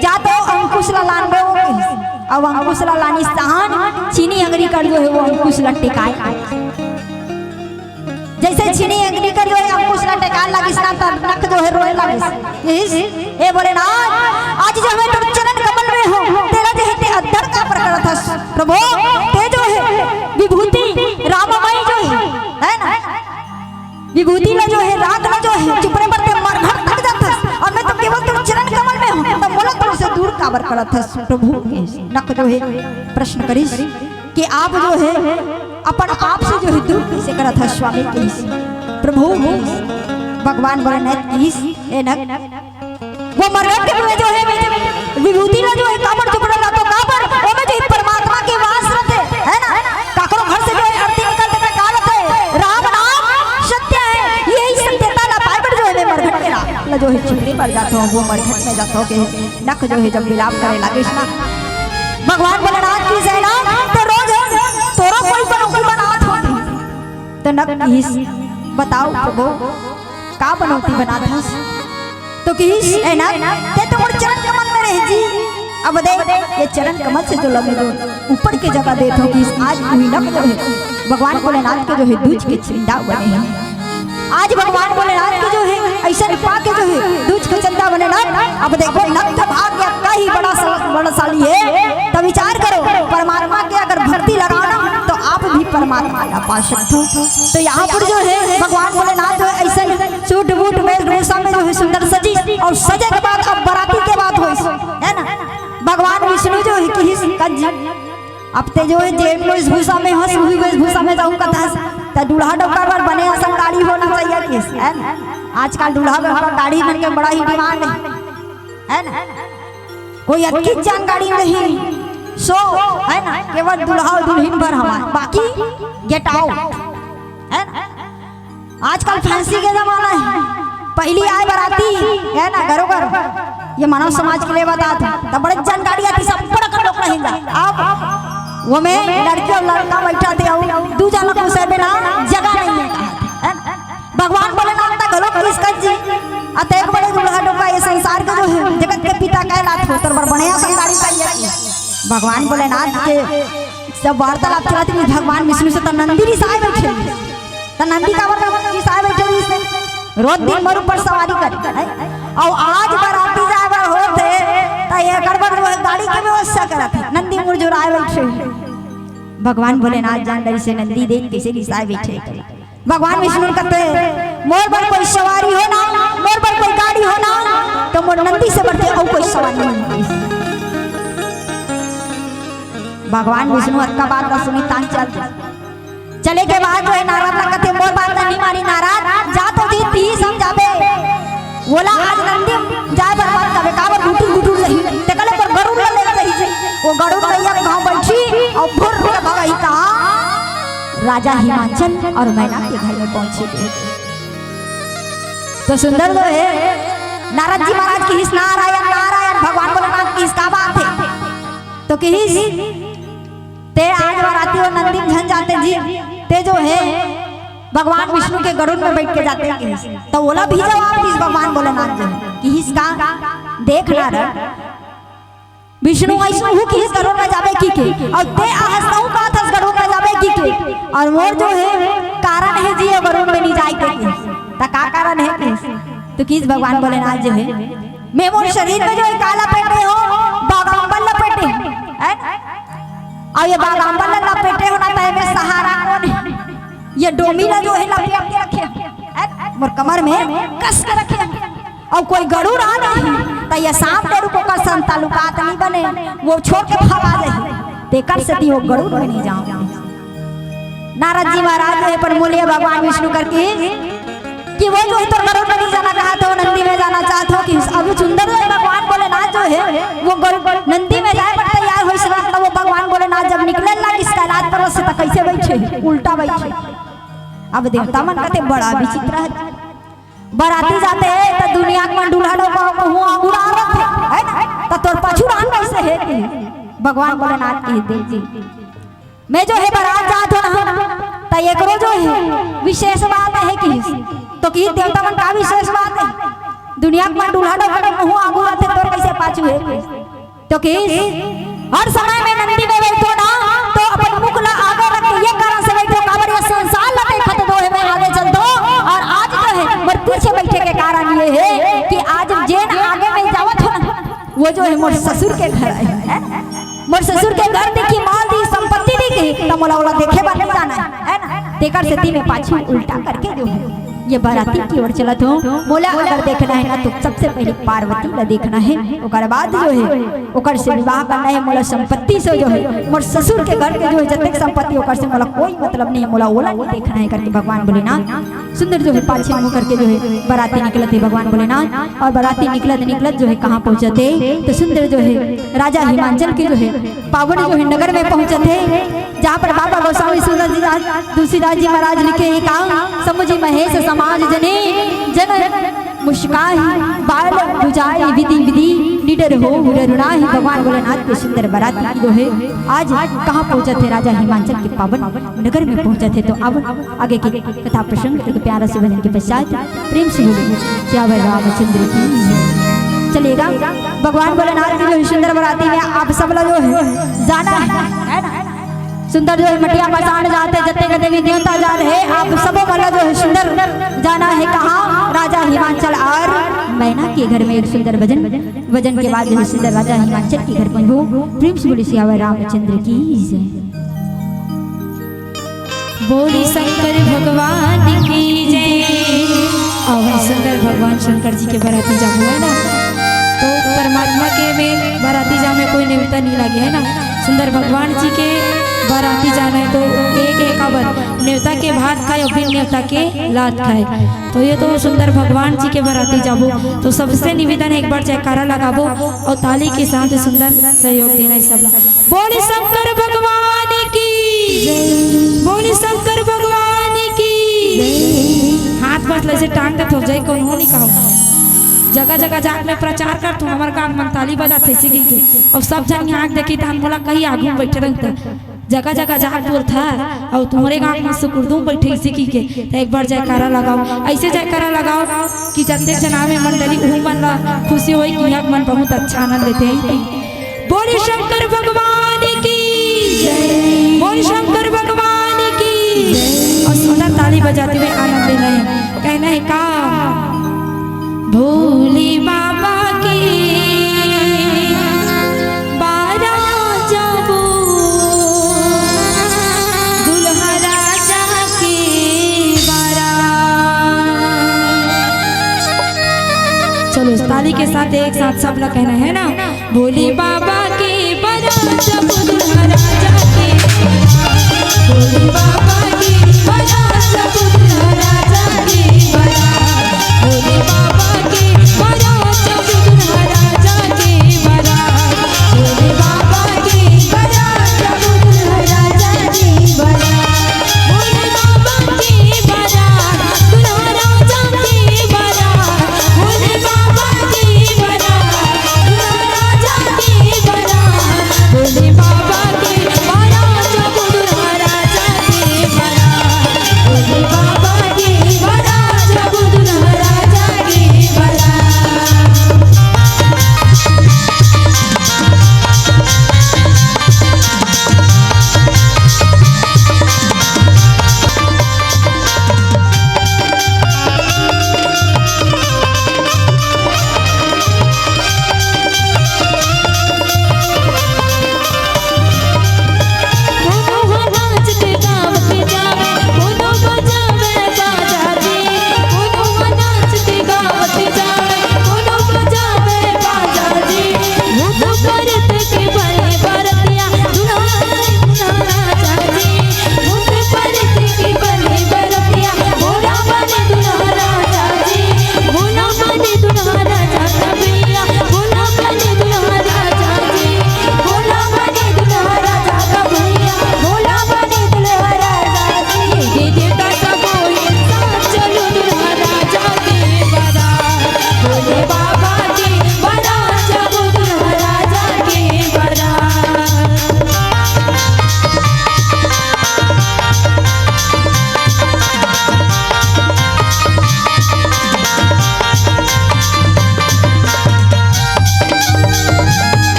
जा तो अंकुश ला लान दे," वो कहिस। अब अंकुश ला लानिस तहान छीनी अंगड़ी कर जो है वो अंकुश ला टेकाय। जैसे छीनी अंगड़ी कर जो है अंकुश ला टेकाय लागिस ना, तब नख जो है रोए लागिस। इस, "ए भोलेनाथ, आज जो मैं तोर चरण कमल में हूँ, तेला जो है ते अधर काबर करत हस। प्रभु, ते जो है विभूति राममय जो है, है ना? विभूति ला जो है, राग ला जो है, चुपरे पर ते मरघट तक जात हस। और मैं तो केवल तोर चरण कमल में हूँ, तब मोला तोर से दूर काबर करत हस, प्रभु?" नख जो है प्रश्न करिस कि आप जो है अपन आप से जो है दूर कैसे करत हस स्वामी, कहिस। प्रभु कहिस, भगवान भोलेनाथ कहिस, "ए नख, वो मरघट के में जो है विभूति ला जो है काबर चुपड़ा जातो, काबर ओमे जो है परमात्मा के वास रहते, है ना? काकरो घर से जो है आरती निकलते तो का रहते? राम नाम सत्य है, यही सत्यता ला पाए बर जो है मैं मरघट के ला, ला जो है चुपड़ी पर जातो, वो मरघट में जातो के नख जो है जब विलाप करे लागिस ना, भगवान भोलेनाथ की सेना तो रोज है तोरो कोई बनौती बनात हो।" तो नख कहिस, "बताओ प्रभु, का बनौती बनात हस?" तो कहिस, "ए नख, ते तो मोर चरण कमल में रहे जी। अब देख, ये चरण कमल से जो लगे जो ऊपर के जगह देत हो कि आज उही नख जो है भगवान भोलेनाथ के जो है दूज के चंदा बने हैं।" आज भगवान भोलेनाथ के जो है ऐसा पा के जो है दूज के चंदा बने ना। अब देखो नख भाग्य का ही बड़ा सा-, बलशाली है। तो विचार करो, परमात्मा के अगर भक्ति लगाओ ना तो आप भी परमात्मा का पा सकते हो। तो यहाँ पर जो है भगवान भोलेनाथ जो है ऐसे सूट बूट वेशभूषा में जो है सुंदर सजी और सजे के बाद अब बाराती के बात हो, है ना? भगवान विष्णु जो है कि कंस, अब ते जो है जेन वेशभूषा में हस उही वेशभूषा में जाऊँ कथा हस, त दूल्हा डौका बर बने असन गाड़ी होना चाहिए कि, है ना? आजकल दूल्हा डौका गाड़ी मन के बड़ा ही डिमांड है, है ना? कोई अतकी जान गाड़ी नहीं, सो, है ना? केवल दूल्हा और दुल्हन भर हमारे, बाकी गेट आउट, है ना? आजकल फैंसी के जमाना है, पहली आए बाराती, है ना, घरों घर, ये मानव समाज के लिए बता था, तब बड़े जान गाड़ी आती, सब बड़ा कर लोग रहेंगे। अब वो में लड़की और लड़का बैठा थे, और दू जना को से बिना जगह नहीं है, है ना? भगवान भोलेनाथ का घलो किस कर जी, अतेक बड़े दूल्हा डोका ये संसार के जो है, जगत के पिता कहलात हो, तर बर बने असन गाड़ी चाहिए। भगवान भोलेनाथ के सब वार्तालाप चलत रही भगवान विष्णु से, त नंदी रिसाए बैठे। त नंदी काबर रिसाए बैठे रहिस? रोज दिन मोर ऊपर सवारी कर, है? अउ आज बाराती जाए बर होत हे, त एकर बर वो गाड़ी के व्यवस्था करत हे। नंदी मुरझुराए बैठे। भगवान भोलेनाथ जान डरिस हे नंदी देख कइसे रिसाए बैठे। भगवान विष्णु कहते, "मोर बर कोई सवारी हो ना, मोर बर कोई गाड़ी हो ना, त मोर नंदी से बढ़ के अउ कोई सवारी नहीं।" भगवान विष्णु अतका बात ला सुनी तान चल चले के बाद जो है नारद ला कथे, "मोर बात ला नहीं मानी नारद, जा तो जी, ती समझाबे। ओला आज नंदी जाए बर मत कबे, काबर गुटुर गुटुर रही, तेकले पर गरुड़ ला लेके रही जी। वो गरुड़ मैया के गाँव बैठी और भुर्र के भगई कहाँ राजा हिमाचल और मैना के घर में पहुंचे थे।" तो सुंदर जो है नारद जी महाराज कहिस, "नारायण, नारायण।" भगवान भोलेनाथ कहिस, "का बात है?" तो कहिस, "ते आज बाराती और नंदी में झन जाते जी, ते जो है भगवान विष्णु के गरुड़ में बैठ के जाते।" कहिस, तो ओला भी जवाब दिस भगवान भोलेनाथ जी, कहिस का, "देख नारद, विष्णु ऐसहू कहिस गरुड़ में जाबे कहिके, अउ ते आहस तहूँ कहत हस गरुड़ में जाबे कहिके, अउ मोर जो है कारण है जी, ये गरुड़ में नहीं जाए के कहिस।" त का कारण है कहिस? तो कहिस भगवान भोलेनाथ जो है, मैं मोर शरीर में जो है का लपेटे हो, बागाम्बर लपेटे हो, है ना? अउ ये बागाम्बर ला लपेटे हो ना, त एमे सहारा कोन हे? ये डोमी ला जो है लपेट के रखे हो, है ना? मोर कमर में कस के रखे हो। अउ कोई गरुड़ आ जाही, त ये सांप गरुड़ के ओकर संग ताल्लुकात नहीं बने, वो छोड़ के भगा जाही। तेकर सेती वो गरुड़ में नहीं जाओ। नारद जी महाराज हे पर मूल्य भगवान विष्णु करके कि वो जो है तोर गरुड़ में नहीं जाना चाहत हो, नंदी में जाना चाहत हो, कि अब सुंदर जो है भगवान भोलेनाथ जो है वो गरुड़ नंदी में जाए बर तैयार होइस ना, त वो भगवान भोलेनाथ जब निकले लागिस कैलाश पर्वत से, त कैसे बैठे? उल्टा बैठे। अब देवता मन कहते बड़ा विचित्र है, बराती जाते हैं त दुनिया के मन दूल्हा लोग को कहूँ आंगुर आ रखे है ना, त तोर पाछू रहन कैसे है कि भगवान भोलेनाथ की देव जी, मैं जो है बरात जात हो ना, त एकरो जो है विशेष बात है कि, तो कि देवता मन का विशेष बात है? दुनिया के मन दूल्हा डोकर के मुंह आगू रहते, तोर कैसे पाछू है? तो कि हर समय में नंदी में बैठो ना, तो अपन मुख ला आगे रख के ये कारण से बैठो, काबर ये संसार ला देखत जो है मैं आगे चलतो, और आज जो है मोर पीछे बैठे के कारण ये है कि आज जेन आगे में जावत हो ना, वो जो है मोर ससुर के घर है, है ना? मोर ससुर के घर देखी, माल दी, संपत्ति देखी, त मोला ओला देखे बर नहीं जाना है, है ना? तेकर सेती मैं पाछू उल्टा करके जो है ये बराती की ओर चलत हूँ। मोला अगर देखना है ना, तो सबसे पहले पार्वती ला देखना है, ओकर बाद जो है ओकर से विवाह करना है। मोला संपत्ति से जो है, मोर ससुर के घर के जो है जतेक संपत्ति, ओकर से मोला कोई मतलब नहीं है, मोला ओला नहीं देखना है करके भगवान भोलेनाथ सुंदर जो है पाछे मुंह करके जो है बराती निकलत हे भगवान भोलेनाथ। और बराती निकलत निकलत जो है कहाँ पहुँचत हे, तो सुंदर जो है राजा हिमांचल के जो है पावन जो है नगर में पहुँचत हे, जहाँ पर बाबा गोसावी सूरदास जी, तुलसीदास जी महाराज लिखे हे का, समुझी महेश समाज जने, जन मुस्काहि बाल बुझाई विधि विधि, निडर होउ डर नाही। भगवान भोलेनाथ के सुंदर बराती की जो है आज कहाँ पहुँचत हे, राजा हिमांचल के पावन नगर में पहुँचत हे। तो अब आगे के कथा प्रसंग एक प्यारा से भजन के पश्चात प्रेम से बोले, सियावर रामचंद्र की जय। चलिएगा, भगवान भोलेनाथ की जो है सुंदर बराती में आप सब ला जो है जाना है, है ना? सुंदर जो है मटिया मसान जात हे, जतेक देवी देवता जात हे, आप सबो मन ला जो है सुंदर जाना है कहाँ? राजा हिमांचल और मैना के घर में एक सुंदर भजन, भजन के बाद जो है सुंदर राजा हिमांचल के घर पहुँचबो। प्रेम से बोले सियावर रामचंद्र की जय। बोली शंकर भगवान की जय। अउ शंकर भगवान शंकर जी के बराती जाबो है ना, तो परमात्मा के में बराती जामे कोई नेवता नहीं लागे है ना। सुंदर भगवान जी के बराती जाना है तो एक एक काबर नेवता के भात खाए अउ बिन नेवता के लात खाए। तो ये तो सुंदर भगवान जी के बराती जाबो, तो सबसे निवेदन है एक बार जयकारा लगाबो अउ ताली के साथ सुंदर सहयोग देना है सबला। बोले शंकर भगवान की, बोले शंकर भगवान की। हाथ बस लइसे टांग देथो, जय कोनो नहीं कहो। जगह जगह जाके मैं प्रचार करथो, हमर गांव मन ताली बजाथे सीखी के। अउ सब झन यहाँ देखी त हम बोला कहीं आगू में बैठे रहता। जगह जगह जाके बोलथा, अउ तुम्हरे गांव में सुकुरदू बैठे सीखी के। त एक बार जयकारा लगाओ, ऐसे जयकारा लगाओ कि जतेक झन आवे मंडली उहू मन ला खुशी होई कि यहाँ मन बहुत अच्छा आनंद लेते हैं। बोले शंकर भगवान की, बोले शंकर भगवान की। अउ सुंदर ताली बजाते हुए आनंद लेना है। कहना है का? भोले बाबा के बारा जाबो, दुल्हा राजा के बारा। चलो, ताली के साथ एक साथ सब लोग कहना है ना, भोले बाबा के बारा जाबो, दुल्हा राजा के। भोले बाबा के बारा जाबो, दुल्हा राजा के बारा। भोले बाबा के बारा जाबो, दुल्हा राजा के बारा। भोले बाबा के बारा जाबो, दुल्हा राजा के बारा। भोले बाबा के बारा, दुल्हा राजा के बारा। भोले बाबा के बारा, दुल्हा राजा के बारा। भोले बाबा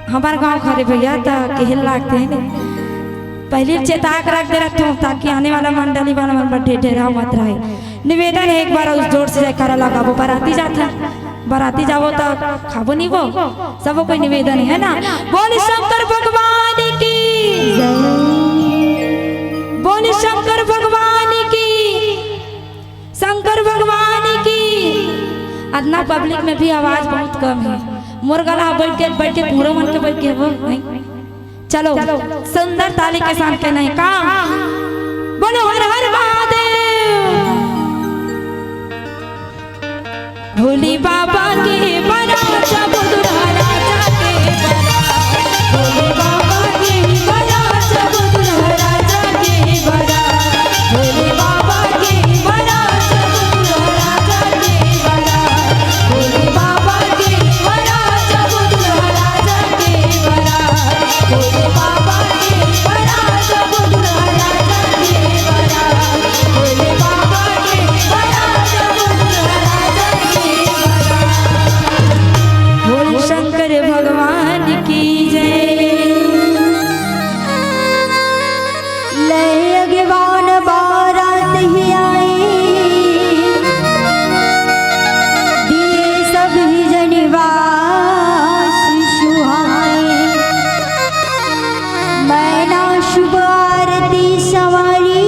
हमार गांव खरे भैया, त केहे ल लागथे ने। पहिली चेता के रख दे रहथों, ताकि आने वाला मंडली वाला मन बर ढेर ढेर मत रहे। निवेदन हे, एक बार अउ जोर से जयकारा लगाबो। बराती जाथन, बराती जाबो त खाबो नी वो, सबो कोई निवेदन हे ना। बोल शंकर भगवान की, बोल शंकर भगवान की, शंकर भगवान की। अतना पब्लिक में भी आवाज बहुत कम हे। मोर गला बैठ के, बैठ के पूरा मन के बैठ के वो नहीं। चलो, सुंदर ताली के साथ के नहीं का? बोलो हर हर महादेव। भोले बाबा के बड़ा, जब दुल्हा राजा के बड़ा। भोले बाबा के बड़ा, जब दुल्हा राजा के बड़ा। भोले बाबा के बड़ा, जब दुल्हा राजा के बड़ा। भोले बाबा के बड़ा, जब दुल्हा राजा के बड़ा। भोले बाबा के बड़ा, जब दुल्हा राजा के बड़ा। भोले बाबा के बड़ा, जब दुल्हा राजा के बड़ा। बोल शंकर भगवान की जय। लय अगवान बारात ही आई, दिए सभी जन बास सुहाए। मैना शुभ आरती संवारी,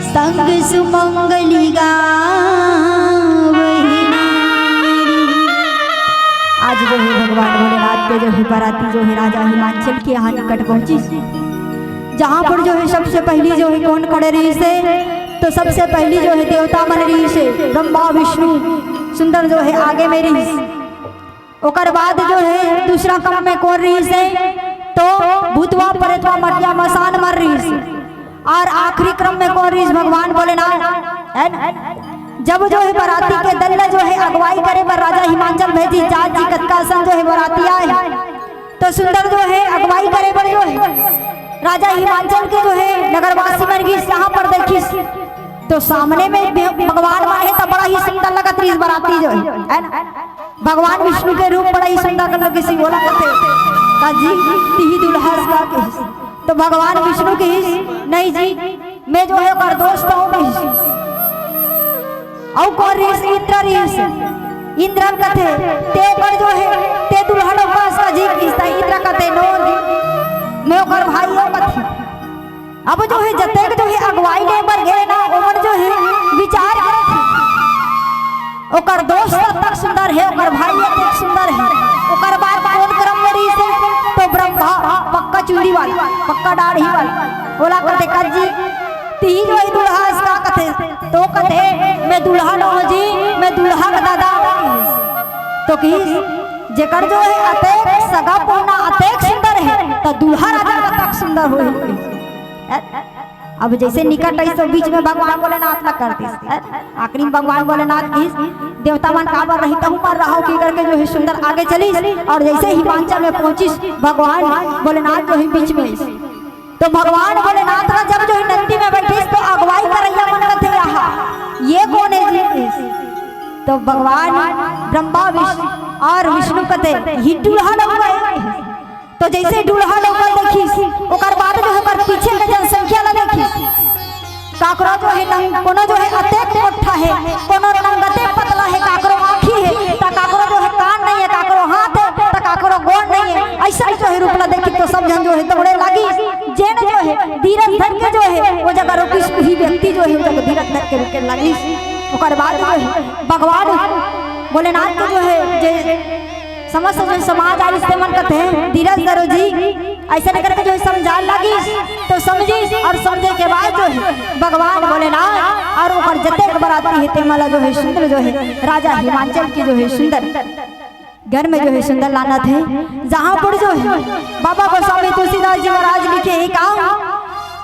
संग सुमंगली गावही नारी। आज जो हे भगवान भोलेनाथ के जो हे बराती जो हे राजा हिमांचल के यहाँ निकट पहुँचिस, जहाँ पर जो हे सबसे पहिली जो हे कोन खड़े रहिस हे, तो सबसे पहिली जो हे देवता मन रहिस हे, ब्रह्मा विष्णु सुंदर जो हे आगे में रहिस। ओकर बाद जो हे दूसरा क्रम में कोन रहिस हे, तो भूतवा, प्रेतवा, मटिया, मसान मन रहिस हे। और आखिरी क्रम में कोन रहिस? भगवान भोलेनाथ, है ना? जब जो हे बराती के दल ल जो हे अगुवाई करे बर राजा हिमांचल भेजिस, जात जी कतका असन जो हे बराती आए, तो सुंदर जो हे अगुवाई करे बर जो हे राजा हिमांचल के जो हे नगरवासी मन गिस, यहाँ पर देखिस, तो सामने में भगवान मन हे, तो बड़ा ही सुंदर लगत रहिस बराती जो हे, है ना? भगवान विष्णु के रूप बड़ा ही सुंदर लगत रहिस, बोला कथे, "का जी, तिही दुल्हा हस का?" कहिस। तो भगवान विष्णु कहिस, "नहीं जी, मैं जो हे ओकर दोस्त हूँ," कहिस। अउ कोन रहिस? इंद्र रहिस। इंद्र कथे, "ते ओकर जो हे, ते दुल्हा डउका हस का जी?" कहिस। त इंद्र कथे, "नो जी, मैं ओकर भाई हूँ," कथे। अब जो हे जतेक जो हे अगुवाई ले बर गे ना, ओमन जो हे विचार करत हे, ओकर दोस्त अतेक सुंदर हे, ओकर भाई अतेक सुंदर हे, ओकर बाद कोन क्रम में रहिस हे? तो ब्रह्मा, पक्का चुंदी वाला, पक्का दाढ़ी वाला, ओला कथे, "का जी, तिही जो हे दुल्हा हस का?" कथे, तो कथे, "मैं दुल्हा नोहूँ जी, मैं दुल्हा के दादा हूँ।" तो कहिस, "जेकर जो हे अतेक सगा पहुना अतेक सुंदर हे, त दुल्हा राजा कतक सुंदर होही?" अब जैसे निकट आइस तो बीच में भगवान भोलेनाथ ला कर दिस। आखिरी में भगवान भोलेनाथ कहिस, "देवता मन काबर रही, तहूँ मन रहा हो," कहि करके जो हे सुंदर आगे चलिस। और जैसे हिमांचल में पहुंचिस, भगवान भोलेनाथ जो हे बीच में आइस। तो भगवान भोलेनाथ ला जब जो हे नंदी में बैठिस तो अगुवाई करइया मन कथे, "आहा, ये कोन हे जी?" कहिस। तो भगवान ब्रह्मा, विष्णु और विष्णु कथे, "इही दुल्हा डउका हे।" तो जैसे दुल्हा डउका ल देखिस, ओकर बाद जो हे ओकर पीछे के जनसंख्या ला देखिस, काकरो जो हे नंग-, कोनो जो हे अतेक मोट्ठा हे, कोनो नंगते पतला हे, काकरो आँखी हे, त काकरो जो हे कान नहीं हे, काकरो हाथ हे, त काकरो गोड़ नहीं हे। अइसन जो हे रूप ला देखिस तो सब झन जो हे दौड़े लागिस। जेन जो हे धीरज धर के जो हे ओ जगह रुकिस, उही व्यक्ति जो हे ओ जगह धीरज धर के रुके लागिस। ओकर बाद जो हे भगवान भोलेनाथ के जो हे जे समस्त जो समाज आइस ते मन कथे, "धीरज धरो जी," अइसन करके जो हे समझाए लागिस, तो समझिस और समझे के बाद जो हे भगवान भोलेनाथ और ओकर जतेक बराती हे ते मन ला जो हे सुंदर जो हे राजा हिमांचल के जो हे सुंदर घर में जो हे सुंदर लानत हे, जहाँ पर जो हे बाबा गोस्वामी तुलसीदास जी महाराज लिखे हे का,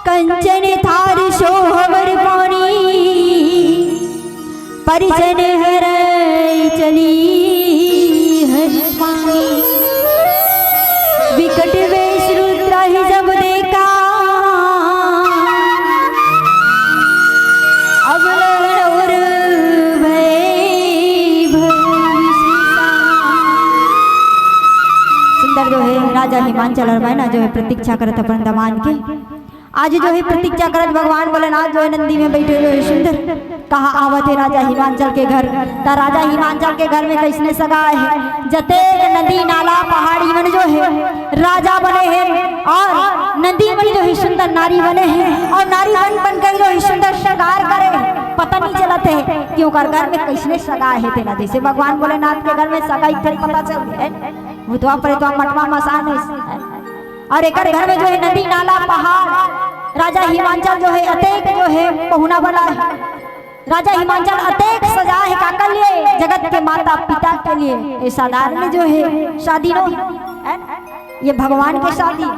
"कंचन थारी सोहबर पानी, परिजन हरै चली हनुमानी। विकट वेश रुद्र ही जब देखा, अवलहण उर भय भविष्य राजा हिमांचल और मैना जो है प्रतीक्षा करत अपन दमांद के। आज जो है प्रतीक्षा करत भगवान भोलेनाथ जो है नंदी में बैठे जो है सुंदर कहाँ आवत है राजा हिमांचल के घर। त राजा हिमांचल के घर में कैसने सगा है, जतेक नदी नाला पहाड़ी मन जो है राजा बने हैं और नदी मन जो है सुंदर नारी बने हैं और नारी बन बनकर जो है सुंदर श्रृंगार करे। पता नहीं चलत है कि ओकर घर में कैसने सगा है तेला। जैसे भगवान भोलेनाथ के घर में सगा इतने पता चल है, भूतवा प्रेतवा मटवा मसान है। और एकर घर में जो है नदी नाला पहाड़, राजा हिमांचल जो है अतेक जो है पहुना वाला है। राजा हिमांचल अतेक सजा है काकर लिए, जगत के माता पिता के लिए। ये साधारण जो है शादी नो है, ये भगवान के शादी।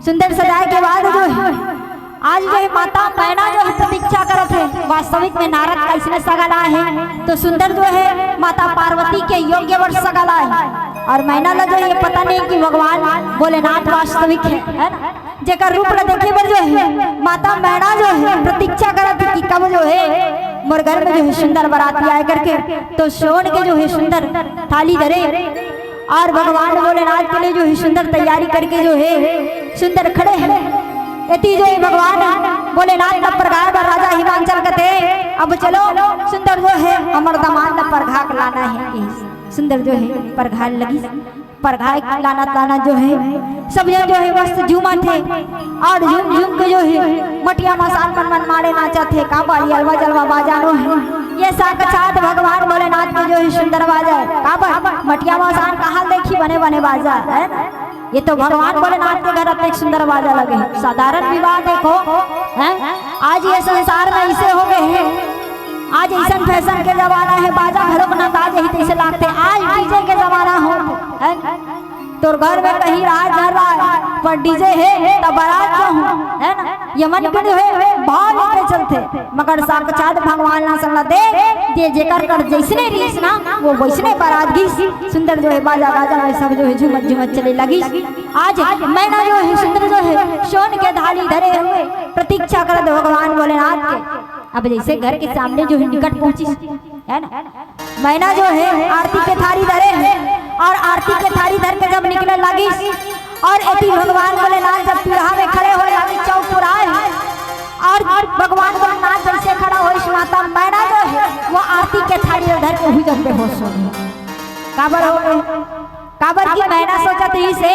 सुंदर सजाए के बाद जो है आज जो है माता मैना जो है प्रतीक्षा करत है। वास्तविक में नारद कैसने सगा लाए है तो सुंदर जो है माता पार्वती के योग्य वर सगा लाए है। और मैना ला जो है ये पता नहीं कि भगवान भोलेनाथ वास्तविक है, है ना? जेकर रूप ला देखे बर जो है माता मैना जो है प्रतीक्षा करत है कि कब जो है मोर घर में जो है सुंदर बराती आए करके। तो सोन के जो है सुंदर थाली धरे और भगवान भोलेनाथ के लिए जो है सुंदर तैयारी करके जो है सुंदर खड़े हैं। एती जो है भगवान भोलेनाथ का परघाय बर राजा हिमांचल कथे, अब चलो सुंदर जो है हमर दमांद ला परघा के लाना है। सुंदर जो है परघाय लगी, परघाय लानत लानत जो है सब जन जो है मस्त झूमत है और झूम झूम के जो है मटिया मसान मन मन मारे नाचत है। काबर ये अलवा जलवा बाजा नो है, ये साक्षात भगवान भोलेनाथ के जो है सुंदर बाजा है। काबर मटिया मसान कहाँ देखी बने बने बाजा है, ये तो भगवान भोलेनाथ के घर अतेक सुंदर बाजा लगे है। साधारण विवाह देखो है, आज ये संसार में ऐसे हो गए हैं, आज ऐसन फैशन के जमाना है, बाजा घरों को नंदा जही तैसे लागते, आज डीजे के जमाना हो है। तोर घर में कहीं राज धर रहा है पर डीजे है तब बारात जो हूँ, है ना? ये मन के जो है भाव लेके चलते, मगर साक्षात भगवान ना सला दे, जे जेकर कर जैसने रीस ना वो वैसने बारात गीस। सुंदर जो है बाजा गाजा में सब जो है झूमत झूमत चले लगी। आज मैना जो है सुंदर जो है सोन के थाली धरे हुए प्रतीक्षा करत भगवान भोलेनाथ के। अब जैसे घर के सामने जो है निकट पहुंची है ना, मैना जो है आरती के थारी धरे है और आरती के थारी धर के जब निकले लगी और एती भगवान भोलेनाथ जब पीढ़ा में खड़े हो लगी चौक पुराए है और भगवान भोलेनाथ जैसे खड़ा हो इस माता मैना जो है वो आरती के थारी धर के हुई जब बेहोश हो गई। काबर हो गई? काबर की मैना सोचत रही से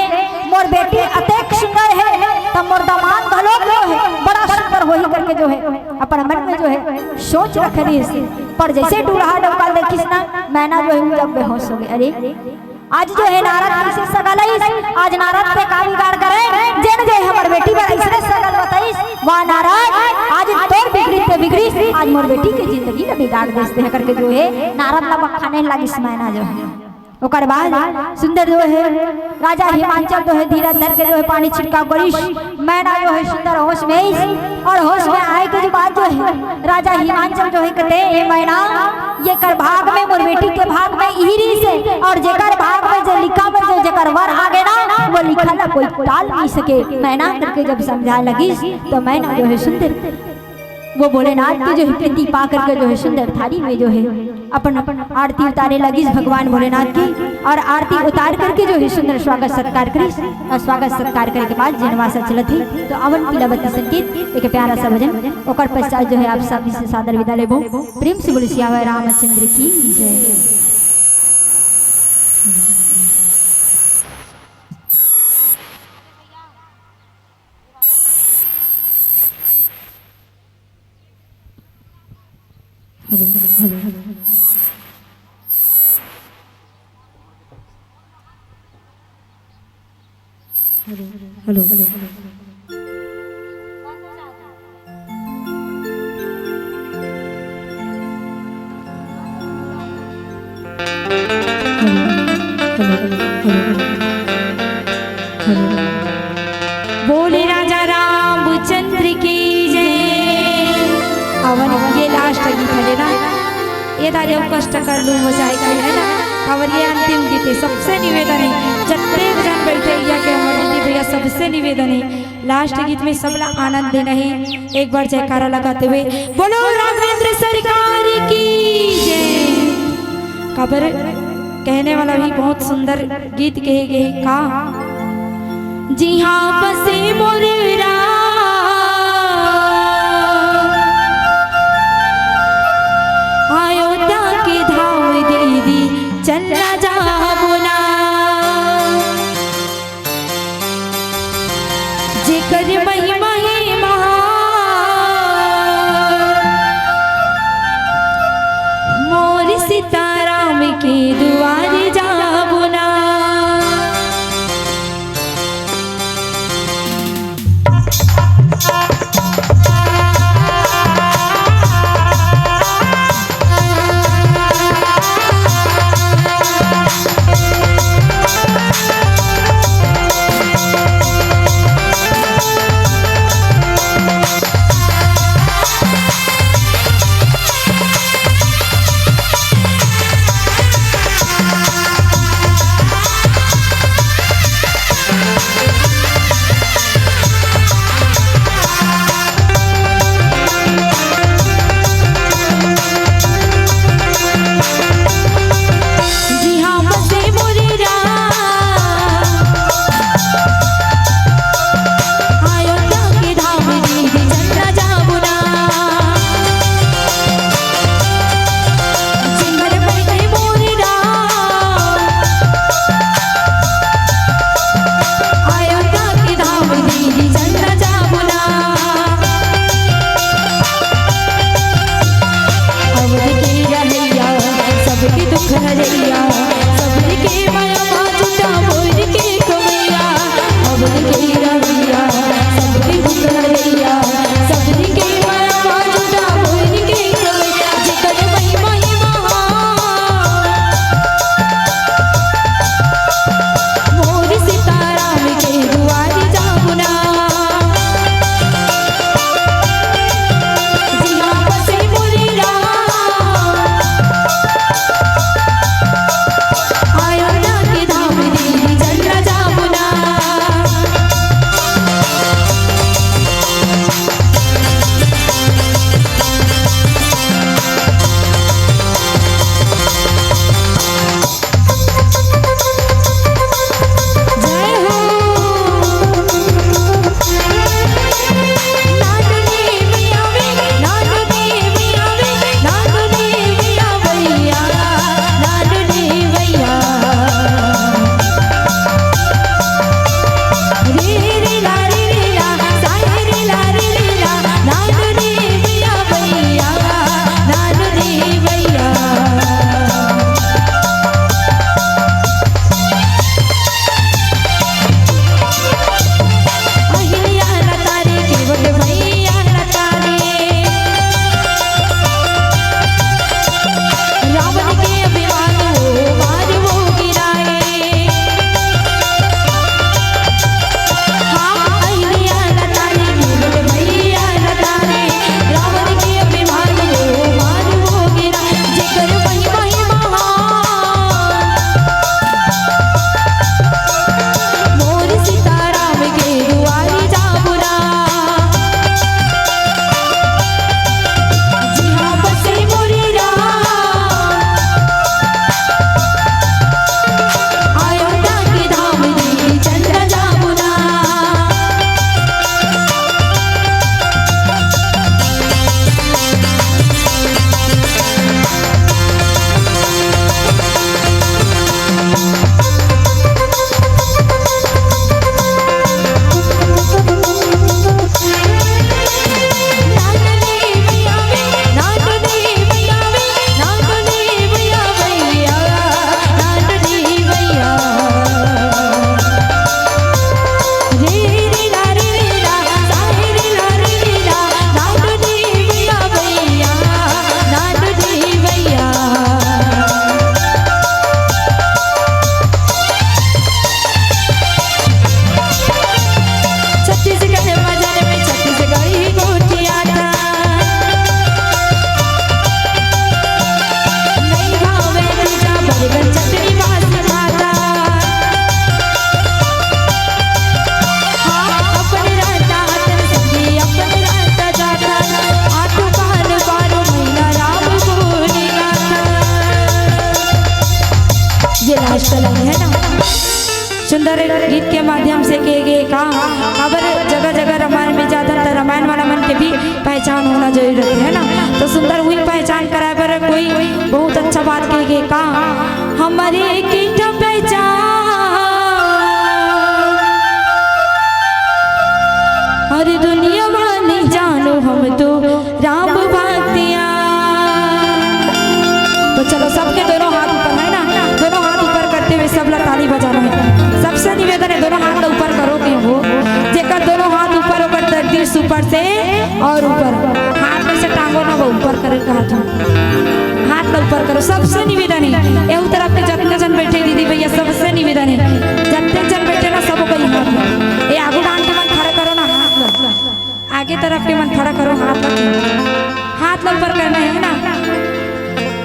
मोर बेटी अतेक सुंदर है, त मोर दामाद घलो जो है बड़ा सुंदर होही करके जो है अपन मन में जो है सोच रख रही से। पर जैसे दूल्हा डौका देखिस ना, मैना जो है जब बेहोश हो गई। अरे आज जो है नारद कैसे सगा लईस, आज नारद पे का बिगाड़ करे, जेन जो है हमर बेटी बर ऐसने सगा बताईस, वाह नारद, आज तोर बिगड़ी ते बिगड़ी, आज मोर बेटी के जिंदगी ला बिगाड़ देस ते करके जो है नारद ला बखाने लागिस मैना जो है। ओकर बाद सुंदर जो है राजा हिमांचल जो है धीरज धर के जो है पानी छिड़काव करिस। मैना जो है सुंदर होश में आइस और होश में आए के जो बाद जो है राजा हिमांचल जो है कहते, "ए मैना, ये कर भाग में, मोर बेटी के भाग में इही रीस है और जेकर भाग में जो लिखा में जो जेकर वर आगे ना, वो लिखा ला कोई टाल नहीं सके।" मैना करके जब समझा लगिस तो मैना जो है सुंदर वो भोलेनाथ के जो है प्रीति पा करके जो है सुंदर थारी में जो है अपन आरती उतारे लगिस भगवान भोलेनाथ की। और आरती उतार करके जो है सुंदर स्वागत सत्कार करिस। और स्वागत सत्कार करे के बाद जनवासा चलत ही तो अवन पीला बत्ती संकेत एक प्यारा सा भजन, ओकर पश्चात जो है आप सब से सादर विदा लेबो। प्रेम से बोलिए सियावर रामचंद्र की जय। Hello, hello, hello, hello. Hello, hello, hello, hello. बोले राजा रामचंद्र की जय। अवन ये लास्ट गीत हरे ना, ये दारी अउ कष्ट कर लूं हो जाए कहीं, है ना। अवन ये अंतिम गीत है, सबसे निवेदन है, जत्ते जन बैठे या के हमर दीदी भैया, सबसे निवेदन है, लास्ट गीत में सबला आनंद देना है। एक बार जयकारा लगाते हुए बोलो राघवेंद्र सरकार की जय। काबर कहने वाला भी बहुत सुंदर गीत कहे गए का। जिहाँ बसे मोर राम, अयोध्या के धाम दीदी, चलना जाबो ना। जेकर महिमा हे महान, मोर सीताराम के दुआर जाबो ना। सबसे निवेदन हे, एहू तरफ के जतने झन बइठे दीदी भइया, सबसे निवेदन हे, जतने झन बइठे ना, सबो कोई हाथ ला। ए आगू डाहन के मन खड़ा करो ना, हाथ ला। आगे तरफ के मन खड़ा करो, हाथ ला। हाथ ला ऊपर करना हे ना,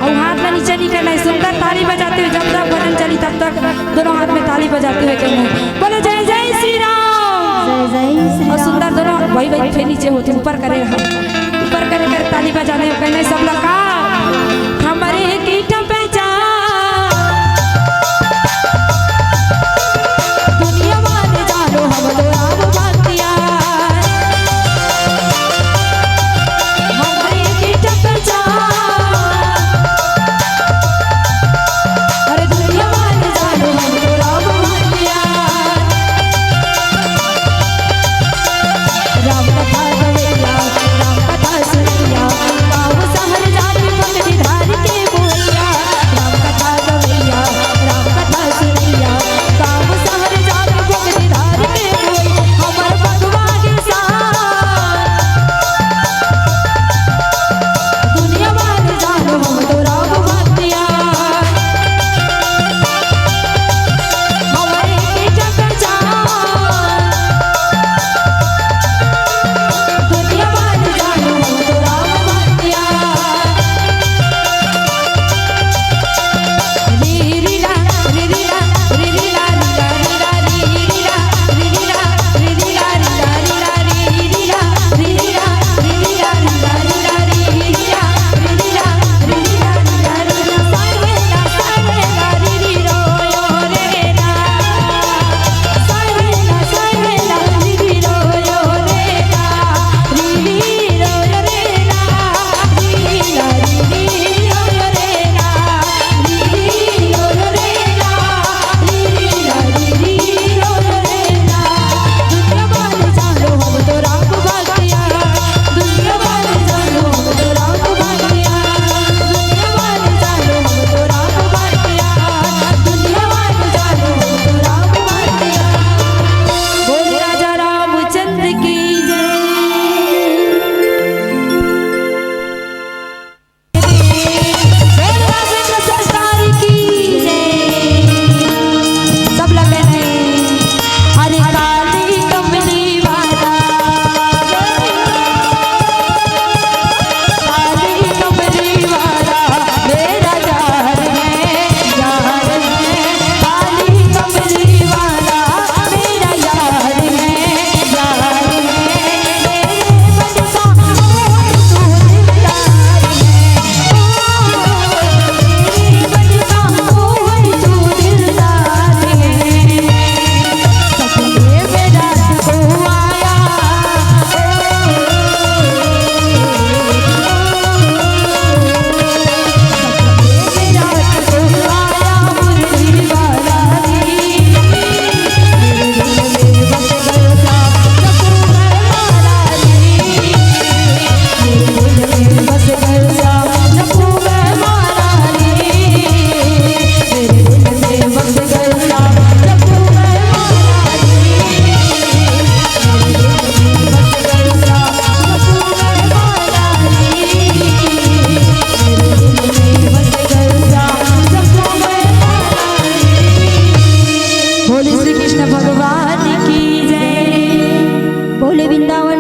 अउ हाथ ला नीचे नहीं करना हे। सुंदर ताली बजाते हुए, जब तक भजन चली तब तक दोनों हाथ में ताली बजाते हुए कहना हे, बोलो जय जय श्री राम। जय जय श्री अउ राम। सुंदर दोनों भाई भाई फिर नीचे होते, ऊपर करे रहा, ऊपर करे कर ताली बजाने कहना हे सब लोग का। हमरे की ठम पहचान, दुनिया वाले जानो हम तो राम भक्तिया। हमरे की ठम पहचान, अरे दुनिया वाले जानो हम तो राम भक्तिया। राम कथा गवैया, राम कथा सुनैया, गाँव शहर जाति भक्ति धार के बोलैया। राम कथा गवैया, राम कथा सुनैया, गाँव शहर जाति भक्ति धार के बोल, हमर भगवा के साथ। दुनिया वाले जानो हम तो राम भक्तिया। हमरे के चक्कर जान। दुनिया वाले जानो हम तो राम भक्तिया। री री ला, री री ला, री री ला, री ला, री ला, री री ला, री री ला, री री ला, री ला, री ला, री री ला, री री ला, री री ला, री री ला, री री ला, री री ला, री री ला, री री ला, री री ला, री री ला, री री रो, यो रे ना। बोल राजा रामचंद्र की जय। बोल राघवेंद्र सरकार की जय। सब लगे हैं। अरे काली कमली वाला, काली कमली वाला, मेरा यार है, यार है। काली कमली वाला, मेरा यार है, यार है। बोले श्री कृष्ण भगवान की जय। बोले वृंदावन